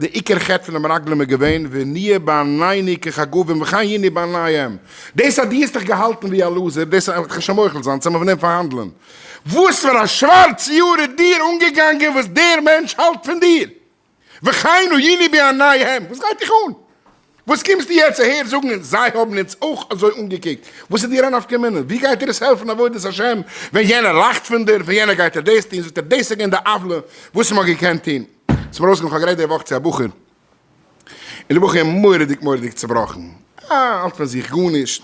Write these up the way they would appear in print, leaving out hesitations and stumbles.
די עיקר חטא פון די מרגלים איז געווען ונהיה בעינינו כחגבים וכן היינו בעיניהם, דאס אז דו האסט דיך געהאלטן ווי א loser דאס וועט איך שוין מוחל זיין, צו מיר פון דעם פארהאנדלען. וואס פאר א שווארץ יאר איז דיר אנגעגאנגען וואס דער מענטש האלט פון דיר? וכן היינו בעיניהם, וואס גייט דיך אן? וואס קומסטו יעצט אהער זאגן זיי האבן אונז אויך אזוי אנגעקוקט? וואס איז דיר א נפקא מינה? ווי גייט דיר עס העלפן עבודת השם ווען יענער לאכט פון דיר, ווען יענער גייט דיר דאס טון, זאגט ער דאס איז געווען די עוולה וואס מען האט געקענט טון. ס'איז מיר אויסגעקומען, כ'האב גערעדט די וואך צו א בחור, און די בחור איז מורא'דיג מורא'דיג צעבראכן, אה, האלט פון זיך גארנישט.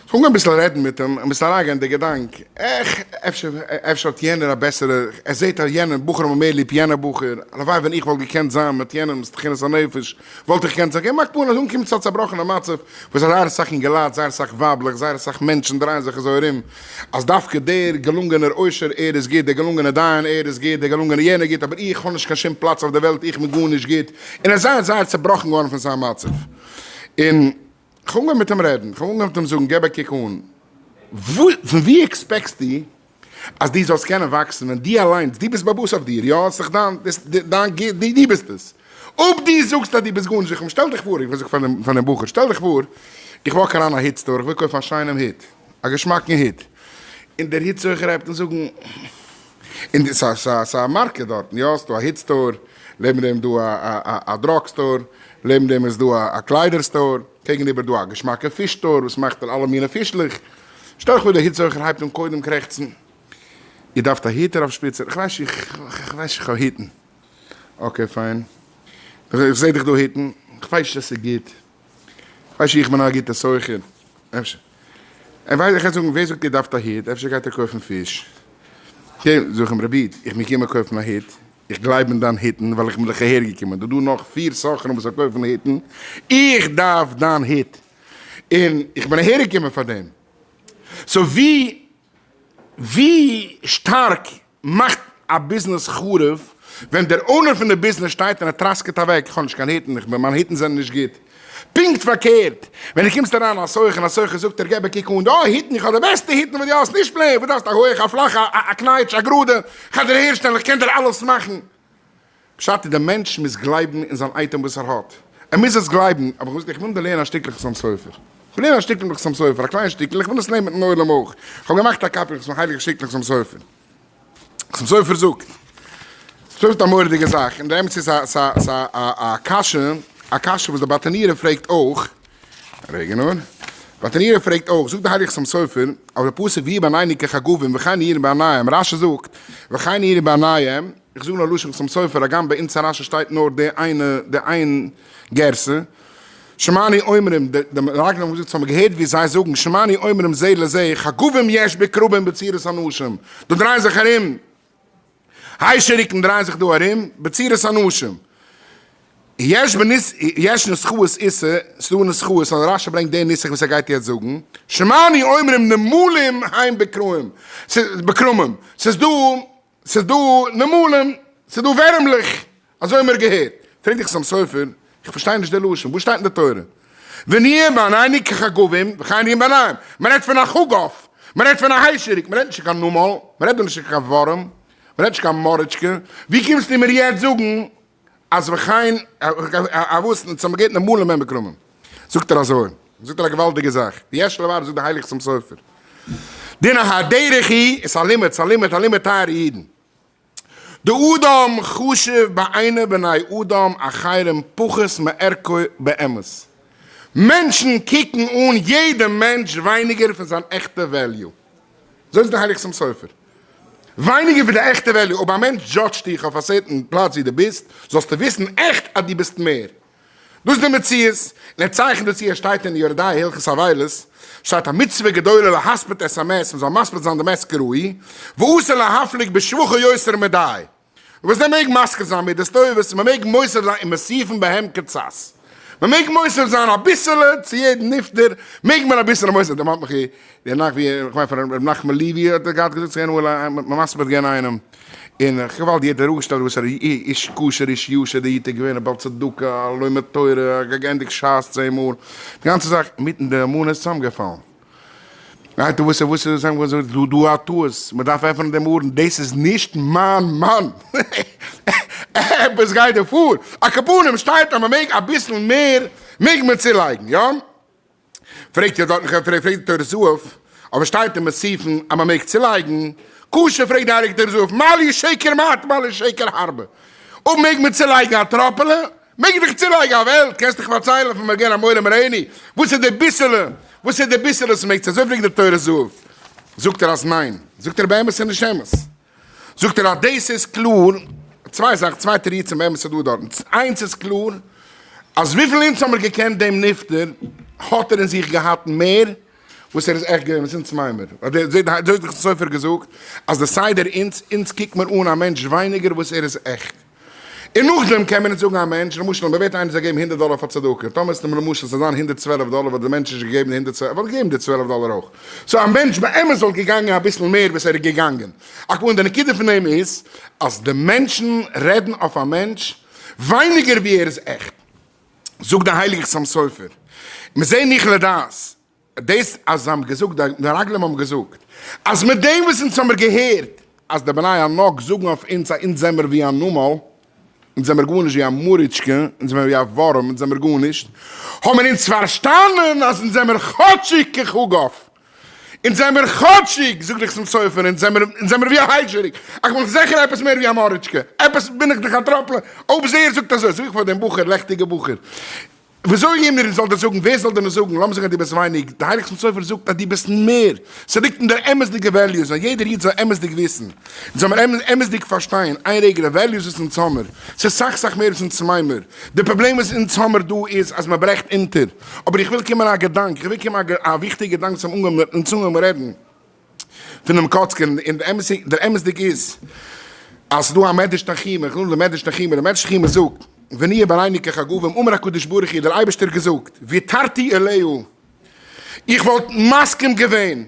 כ'האב אנגעהויבן אביסל רעדן מיט אים, אביסל אריינגיין אין די געדאנק, עך, אפשר, אפשר האט יענער א בעסערע, ער זעט אז יענער בחור האבן מער ליב יענער בחור, הלוואי ווען איך וואלט געקענט זיין מיט יענעמ'ס תכונת הנפש, וואלט איך געקענט זיין, געמאכט פארן אז אנקומען צו א צעבראכענע מצב, וואס זייער אסאך אינגעלייט, זייער אסאך ווייבלעך, זייער אסאך מענטשן דרייען זיך אזוי ארום, אז דווקא דער געלונגענער עושר ער איז גוט, דער געלונגענער דיין ער איז גוט, דער געלונגענער יענער גוט, אבער איך האב נישט קיין שום פלאץ אויף דער וועלט, איך בין גארנישט גוט, און ער איז זייער זייער צעבראכן געווארן פון זיין מצב, און. כ'האב אנגעהויבן מיט אים רעדן, כ'האב אנגעהויבן מיט אים זאגן, געב א קוק אן, וואו, פון וואו expect סטו אז דו זאלסט קענען וואקסן ווען דו אליינס, דו ביסט באבאס אויף דיר, יא, ס'איז דאך דיין, דאס איז דיין גוט, דו ביסט עס. אויב דו זאגסט אז דו ביסט גארנישט, איך שטעל דיך פאר, איך זאג פאר דעם, פאר דעם בחור, שטעל דיך פאר, איך walk אריין א הוט store, איך וויל קויפן א שיינעם הוט, א געשמאקן הוט, און דער הוט סוחר הייבט אן זאגן, און ס'איז א market דארטן, יא, ס'איז דא א הוט store, לעבן דעם דא א drug store, לעבן דעם איז דא א קליידער store, קעגן איבער דא א געשמאקע פיש store וואס מאכט אלע מיני פישלעך. שטעל דיך פאר דער הוט סוחר הייבט אן קודם קרעכצן, איר דארפט א היט הרב שפיצער? איך ווייס איך ווייס איך האב היטן. okay פיין. איך זעה דיך דא היטן. איך ווייס נישט אז ס'איז גוט. איך ווייס איך בין א גוטע סוחר. אפשר. ער ווייסט איך קען זאגן ווער זאגט איר דארפט א היט? אפשר גייט ער קויפן פיש. okay זאג איך אים רבי איד, איך בין געקומען קויפן א היט. איך גלייב אין דיין היטן ווייל איך בין דאך אהער געקומען, דא דא נאך פיר סוחרים וואס פארקויפן היטן, איך דארף דיין היט, און איך בין אהער געקומען פאר דעם. so ווי ווי שטארק מאכט א ביזנעס חרוב ווען דער owner פון די ביזנעס שטייט און ער טראסקעט אוועק, איך האב נישט קיין היטן, איך בין מיינע היטן זענען נישט גוט. פונקט פארקערט, ווען דו קומסט אריין א סוחר און א סוחר זאגט ער געב א קוק אן די היטן, איך האב די בעסטע היטן וואס דו האסט, נישט פלעין, וואס דארפסטו א הויעך א פלאכע א קנייטש א גראדע, איך קען דיר אהערשטעלן איך קען דיר אלעס מאכן. פשט איז די מענטש מוז גלייבן אין זיין אייטעם וואס ער האט, ער מוז עס גלייבן, אבער איך איך וויל דיר לערנען א שטיקל חתם סופר, איך וויל לערנען א שטיקל חתם סופר, א קליין שטיקל, איך וויל עס לערנען מיטן עולם אויך, איך האב געמאכט א copy פון הייליגע שטיקלעך חתם סופר. חתם סופר זאגט, חתם סופר זאגט א מורא'דיגע זאך, און די אמת איז ס'איז א קשיא, א קשיא וואס די ברטנורא פרעגט אויך, רגע נאר, ברטנורא פרעגט אויך, זאגט די הייליגע חתם סופר, אויף די פסוק ויהיו בעינינו כחגבים וכן היינו בעיניהם, רשי זאגט, וכן היינו בעיניהם, איך זאג נאר לשון חתם סופר, הגם ביי אונז אין רשי שטייט נאר די איינע, די איין גירסא, שמענו אומרים, די מרגלים האבן געזאגט, האבן געהערט ווי זיי זאגן, שמענו אומרים זה לזה, חגבים יש בכרמים בצורת אנשים, דא דרייען זיך ארום, היישעריקן דרייען זיך דא ארום, בצורת אנשים. יש בניס, יש נוסחאות איסה, ס'דא נוסחאות, אז רשי ברענגט די נוסח וואס ער גייט יעצט זאגן, שמענו אומרים נמלים הם בכרמים, בכרמים, ס'איז דא ס'איז דא נמלים, ס'איז דא ווערעמלעך, אזוי האבן מיר געהערט. פרעגט דער חתם סופר, איך פארשטיי נישט די לשון, וואס שטייט אין די תורה? ונהיה בעינינו כחגבים וכן היינו בעיניהם. מען רעדט פון א חגב, מען רעדט פון א היישעריק, מען רעדט נישט פון קיין נמל, מען רעדט דא נישט פון קיין ווארעם, מען רעדט נישט קיין מוראשקע, ווי קומסטו מיר יעצט זאגן אז וכן, א וואס, אונז האבן געהערט נמלים הם בכרמים. זאגט ער אזוי, זאגט ער א געוואלדיגע זאך, ויש לבאר זאגט די הייליגע חתם סופר, דין הדרך היא, עס איז א לימוד, עס איז א לימוד, א לימוד טייערע אידן, דאדם חשוב בעיני בני אדם אחרים פחות מערכו באמת, מענטשן קוקן אן יעדע מענטש ווייניגער פון זיין עכטע value, אזוי זאגט די הייליגע חתם סופר, ווייניגער ווי די עכטע value, אויב א מענטש judge ט דיך אויף א certain פלאץ ווי דו ביסט, זאלסטו וויסן עכט אז דו ביסט מער. דאס איז די מציאות, און ער צייכנט דערצו, עס שטייט אין יורה דעה הלכות אבילות, שטייט א מצוה גדולה להספיד את המת, מען זאל מספיד זיין די מת כראוי, ואסור להפליג בשבחו יותר מדי, וואס מען מעג מזכיר זיין מידות טובות, מען מעג מוסיף זיין און מוסיפין בהם קצת, מען מעג מוסיף זיין אביסעלע צו יעדן נפטר, מעג מען אביסעלע מוסיף, דערמאנט מיך די נאכט ווי איך מיין פון ר' נחמן ליווי האט ער געהאט געזאגט צו איינעם מספיד געווען איינעם, און געוואלד יעדער אראפגעשטעלט וואס א איש כשר איש ישר די איד איז געווען א בעל צדקה א לומד תורה געענדיגט שס צען מאל, די גאנצע זאך אינמיטן די אמונה איז צוזאמגעפאלן. גייט וואס וואס איז זיין וואס דא דא א טעות מען דארף עפענען דעם ארון דאס איז נישט מיין מאן. עפעס גייט דא פאר, על כל פנים שטייט אז מ'מעג אביסל מער מעג מען צולייגן, יא? פרעגט ער דארטן, פרעגט די תורת זהב, אבער שטייט אין מוסיפין אז מ'מעג צולייגן, קשה פרעגט די הייליגע תורת זהב, מה לי שקר מעט מה לי שקר הרבה, אויב מעג מען צולייגן א טראפעלע, מעג איך דאך צולייגן א וועלט, קענסט דאך פארציילן פון מגן המורה מרעיני, וואס איז די ביסעלע, וואס איז די ביסעלע וואס מעג צו, אזוי פרעגט די תורת זהב, זאגט ער אז ניין, זאגט ער באמת איז נישט אמת. זאגט ער אז דאס איז קלאר, צוויי זאכן, צוויי תירוצים באמת איז דא דארטן, איינס איז קלאר, אז וויפיל אונז האמיר געקענט דעם נפטר, האט ער אין זיך געהאט מער וואס ער איז עכט געווען, וואס אונז מיין מיר, אזוי האט דער סופר געזאגט, אז די סדר אונז, אונז קוקט מיר אן א מענטש ווייניגער וואס ער איז עכט. און נאכדעם קען מען נישט זאגן א מענטש, למשל מען בעט איינער זאל געבן הונדערט דאלער פאר צדקה, טאמער עס למשל ס'זאל זיין 112 דאלער וואלט דער מענטש נישט געגעבן די 112, ער וואלט געגעבן די 12 דאלער אויך. so א מענטש באמת וואלט געגאנגען אביסל מער וואס ער איז געגאנגען. על כל פנים די נקודה פון דעם איז, אז די מענטשן רעדן אויף א מענטש ווייניגער ווי ער איז עכט. זאגט דער הייליגער חתם סופר, מזה נוכל לדעת, דאס אז זיי האבן געזאגט, די מרגלים האבן געזאגט, אז מיט דעם וואס אונז האמיר געהערט אז די בני ענק זאגן אויף אונז אז אונז זעמיר ווי א נמל, אונז זעמיר גארנישט ווי א מוריטשקע, אונז זעמיר ווי א ווארעם, אונז זעמיר גארנישט, האבן אונז פארשטאנען אז אונז זעמיר כאטשיג כחגב, אונז זעמיר כאטשיג, זאגט דער חתם סופר, אונז זעמיר, אונז זעמיר ווי א הייזשעריק, איך בין זיכער עפעס מער ווי א מוריטשקע, עפעס בין איך דאך א טראפלע, אויב זעהר זאגט אזוי, זאג איך פאר דעם בחור, לעכטיגע בחור, וויאזוי אימער זאל דיר זאגן, ווער זאל דיר נישט זאגן, לאמיר זאגן אז דו ביסט ווייניג, די הייליגע חתם סופר זאגט אז דו ביסט מער, ס'ליגט אין דער אמת'דיגע values, אז יעדער איד זאל אמת'דיג וויסן, אונז זאל מיר אמת'דיג פארשטיין, איין רגע, די values וואס אונז האמיר, ס'איז סאך סאך מער וואס אונז מיינמיר, די פראבלעם וואס אונז האמיר דא איז אז מ'ברעכט אונטער, אבער איך וויל קומען א געדאנק, איך וויל קומען א וויכטיגע געדאנק וואס האבן אנגעהויבן אונז אנגעהויבן רעדן פונעם קאצקער, און דער אמת'דיג איז אז ס'איז דא א מדרש תנחומא, איך וויל די מדרש תנחומא, דער מדרש תנחומא זאגט, ונהיה בעינינו כחגבים, אמר הקדוש ברוך הוא, דער אייבערשטער געזאגט, ויתרתי עליה, איך וואלט מסכים געווען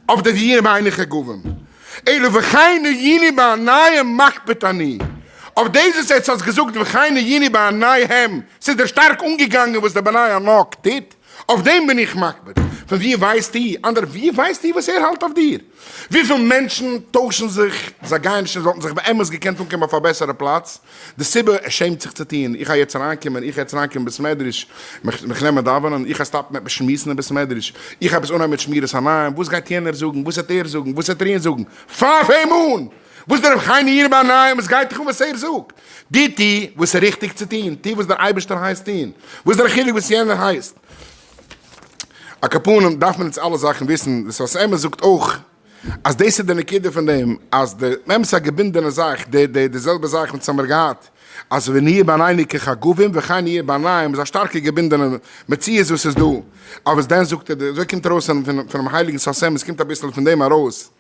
אויף די ונהיה בעינינו כחגבים, אלא וכן היינו בעיניהם מקפיד אני, אויף דאס וואס עטס האטס געזאגט וכן היינו בעיניהם, ס'איז דיר שטארק אנגעגאנגען וואס די בני ענק טוט, אויף דעם בין איך מקפיד. פון ווי ווייסטו? אנדערע, ווי ווייסטו וואס ער האלט אויף דיר? וויפיל מענטשן טוישן זיך, זיי גייען נישט און זיי וואלטן זיך באמת געקענט אנקומען אויף א בעסערע פלאץ, די סיבה, ער שעמט זיך צו טון, איך גיי יעצט אריינקומען, איך גיי יעצט אריינקומען בית מדרש, מיך נעמען דאווענען, איך גיי stop ן עפעס שמועסן אין בית מדרש, איך גיי עפעס אנהייבן מיט שמירת עיניים, וואס גייט יענער זאגן, וואס וועט ער זאגן, וואס וועט ער יענץ זאגן, פייף אים אן! וואס דער רבי חיים יאיר בעיניים, עס גייט דיך אן וואס ער זאגט? דו טו וואס איז ריכטיג צו טון, טו וואס דער אייבערשטער הייסט טון, וואס איז דער חילוק וואס יענער הייסט? על כל פנים דארף מען אונז אלע זאכן וויסן, דער שפת אמת זאגט אויך אז דאס איז די נקודה פון דעם, אז די אמת איז א געבונדענע זאך, די די די זעלבע זאך וואס האמיר געהאט, אז ונהיה בעינינו כחגבים וכן יהיה בעיניהם איז א שטארקע געבונדענע מציאות וואס איז דא, אבער וואס דען זאגט ער, אזוי קומט ארויס פונעם הייליגן שפת אמת קומט אביסל פון דעם ארויס.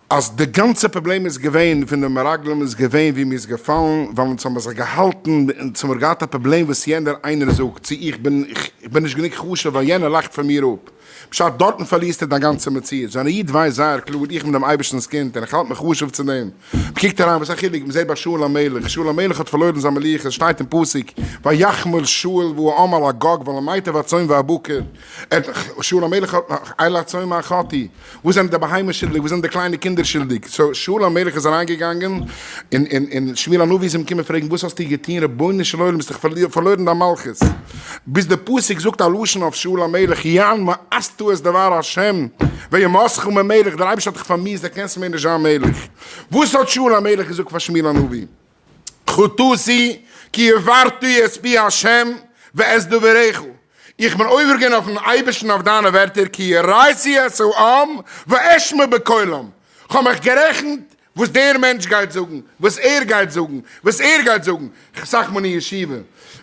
אז די גאנצע פראבלעם איז געווען פון די מרגלים איז געווען ווי מיר איז געפאלן ווייל אונז האבן זיך געהאלטן אונז האבן געהאט א פראבלעם וואס יענער איינער זאגט צו איך בין איך בין נישט גענוג חשוב ווייל יענער לאכט פון מיר אפ פשט דארטן פארלירסטו דיין גאנצע מציאות ווען א איד ווייסט זייער קלאר איך בין דעם אייבערשטנ'ס קינד און איך האלט מיך חשוב צו דעם מ'קוקט אריין וואס א חילוק מ'זעט ביי שאול המלך שאול המלך האט פארלוירן זיין מלוכה עס שטייט אין פסוק ויחמול שאול והעם על אגג ועל מיטב הצאן והבקר שאול המלך האט נאך אלה הצאן מה חטאו וואס זענען די בהמות שולדיג? וואס זענען די קליינע קינדער שולדיג? so שאול המלך איז אריינגעגאנגען, און און און שמואל הנביא איז אים געקומען פרעגן, וואס האסטו געטון, רבונו של עולם, האסט דאך פארלוירן דיין מלכות. ביז די פסוק זאגט א לשון אויף שאול המלך, יען מאסתו את דבר השם, וימאסך ממלך, דער אייבערשטער האט דיך פארמיאוסט, דו קענסט מער נישט זיין מלך. וואס האט שאול המלך געזאגט פאר שמואל הנביא? חטאתי כי עברתי את פי השם ואת דבריך, איך בין עובר געווען אויפן אייבערשטן אויף דיינע ווערטער כי יראתי את העם ואשמע בקולם, כ'האב מיך גערעכנט וואס דער מענטש גייט זאגן, וואס ער גייט זאגן, וואס ער גייט זאגן, אסאך מאל אין ישיבה,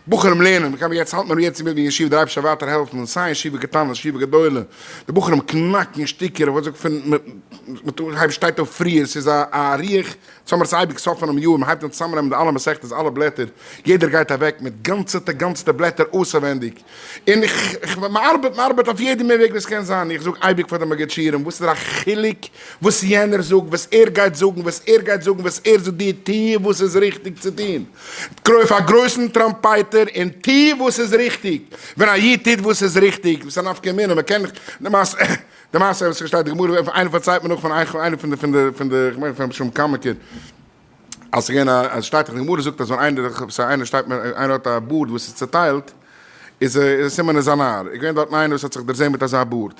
בחורים לערנען, מ'קען יעצט האלט מען יעצט אינמיטן ישיבה, דער אייבערשטער זאל ווייטער העלפן, סיי ישיבה קטנה ישיבה גדולה, די בחורים קנאקן שטיקער, איך וואלט געזאגט פון, מ'הייבט שטייט אויף פריער, ס'איז א רוח סאמער איז אייביג סוף פונעם יאר, מ'הייבט אן צוזאמנעמען די אלע מסכתות אלע בלעטער, יעדער גייט אוועק מיט גאנצעטע גאנצעטע בלעטער אויסעווענדיג, און איך מ'ארבעט מ'ארבעט אויף יעדע מין וועג וואס קען זיין, איך זאג אייביג פאר די מגיד שיעורים וואס איז א חילוק וואס יענער זאגט, וואס ער גייט זאגן, וואס ער גייט זאגן, וואס ער זאגט דיר, טוה וואס איז ריכטיג צו טון, קרויף א גרויסן טראמפייטער און טוה וואס איז ריכטיג, ווען א איד טוט וואס איז ריכטיג, וואס איז א נפקא מינה, מ'קען למעשה. די מעשה וואס שטייט די גמרא איינער פארציילט מיר נאך פון איינער פון די פון די פון די כ'מיין פון רבי שלום קאמינקער. אז ס'איז געווען א, עס שטייט אין די גמרא זאגט אז ווען איינער, איינער שטייט מיט, איינער האט א בארד וואס איז צוטיילט, איז א סימן איז א נאר. איז געווען דארטן איינער וואס האט זיך דערזען מיט אזא בארד.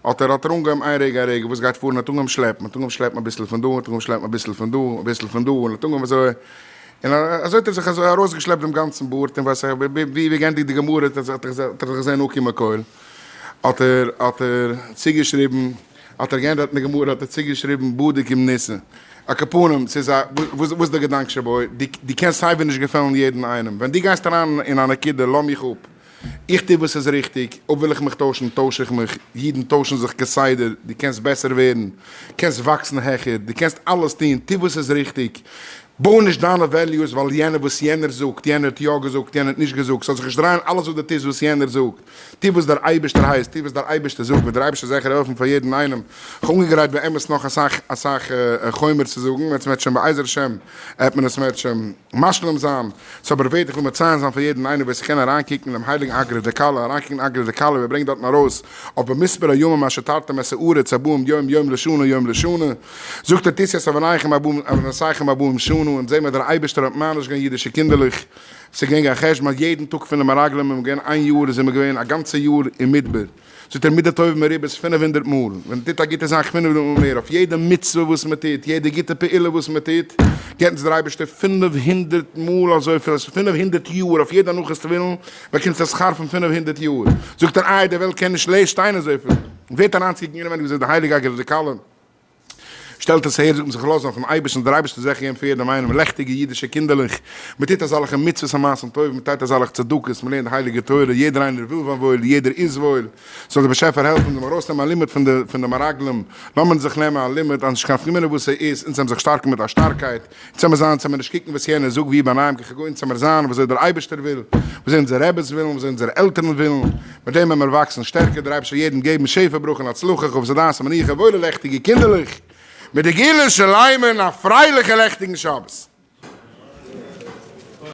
האט ער האט ער אנגעהויבן איין רגע א רגע וואס גייט פאר און האט אנגעהויבן שלעפן, האט אנגעהויבן שלעפן אביסל פון דא, האט אנגעהויבן שלעפן אביסל פון דא, אביסל פון דא, און האט אנגעהויבן אזוי, און אזוי האט ער זיך אזוי ארויסגעשלעפט דעם גאנצן בארד, און ווייס איך ווי ווי געענדיגט די גמרא האט ער זיך געזען נקי מכל. האט ער האט ער צוגעשריבן, האט ער געענדערט אין די גמרא האט ער צוגעשריבן בדוק עם ניסן. על כל פנים, ס'איז א, וואס איז דער געדאנק שבו? דו קענסט סייווי נישט געפעלן יעדן איינעם. ווען דו גייסט אריין אין א נקודה, לאז מיך אפ. איך טו וואס איז ריכטיג, אויב וויל איך מיך טוישן, טויש איך מיך. אידן טוישן זיך כסדר. דו קענסט בעסער ווערן, קענסט וואקסן העכער, דו קענסט אלעס טון. טו וואס איז ריכטיג. בוי נישט דיינע values ווייל יענער וואס יענער זאגט, יענער האט יא געזאגט, יענער האט נישט געזאגט. ס'זאל זיך נישט דרייען אלעס וואס דו טוסט וואס יענער זאגט. טו וואס דער אייבערשטער הייסט, טו וואס דער אייבערשטער זאגט, וועט דער אייבערשטער זיכער העלפן פאר יעדן איינעם. איך האב אנגעגרייט באמת נאך אסאך אסאך חומר צו זאגן, ווען ס'וועט שוין בעזר השם עט מען עס מערטשעם משלים זיין, ס'איז אבער ווערט איך וויל מציין זיין פאר יעדן איינער ווער ס'קען אריינקוקן אין דעם הייליגן אגרא דכלה, אריינקוקן אין אגרא דכלה ווי ער ברענגט דארטן ארויס אויף במספר הימים אשר תרתם את הארץ הבאים יום יום לשנה יום לשנה, זאגט ער תשאו את עוונותיכם ארבעים עוונותיכם ארבעים שנה, אונז זעהן מיר דער אייבערשטער האט מעניש געווען אידישע קינדערלעך, ס'איז געווען קיין חשבון אז יעדן טאג פון די מרגלים איז געווען איין יאר איז מען געווען א גאנצע יאר אין מדבר, זאגט ער מידה טובה מרובה 500 מאל, ווען מען טוט א גוטע זאך 500 מאל מער, אויף יעדע מצוה וואס מען טוט, יעדע גוטע פעולה וואס מען טוט, געבט אונז דער אייבערשטער 500 מאל אזויפיל, עס איז 500 יאר, אויף יעדע הנחת תפילין באקומסטו א שכר פון 500 יאר, זאגט ער איי די וועלט קען נישט שטיין אזויפיל, ווערט אריינצוקוקן אינעווייניג ווי אזוי די הייליגע אגרא דכלה שטעלט עס אהער, זאגט מען זיך לאזן אויפן אייבערשטן, דער אייבערשטער זאל זיכער געבן פאר יעדעם איינעם לעכטיגע אידישע קינדערלעך, מען טוט אזאלכע מצוות און מעשים טובים, מען טייט אזאלכע צדקות, מען לערנט הייליגע תורה, יעדער איינער וויל זיין וואויל, יעדער איז וואויל, זאל דער באשעפער העלפן זאל מען ארויסנעמען א לימוד פון די פון די מרגלים, לאמיר זיך נעמען א לימוד אז נישט קיין נפקא מינה וואס ס'איז, אונז זאלן זיך שטארקן מיט א שטארקייט, אונז זאל מיר זיין, אונז זאל מיר נישט קוקן וואס יענער זאגט ווי ביינאיהם כחגוי, אונז זאל מיר זיין וואס אזוי דער אייבערשטער וויל, וואס אזוי אונזערע רעבעס ווילן, וואס אזוי אונזערע עלטערן ווילן, מיט דעם וועלן מיר וואקסן שטערקער, דער אייבערשטער זאל יעדן געבן שפע ברכה און הצלחה, חפץ הדעת ומנוחה, וואוילע לעכטיגע קינדערלעך, מיט די גאולה שלימה און א פרייליכע לעכטיגן שבת.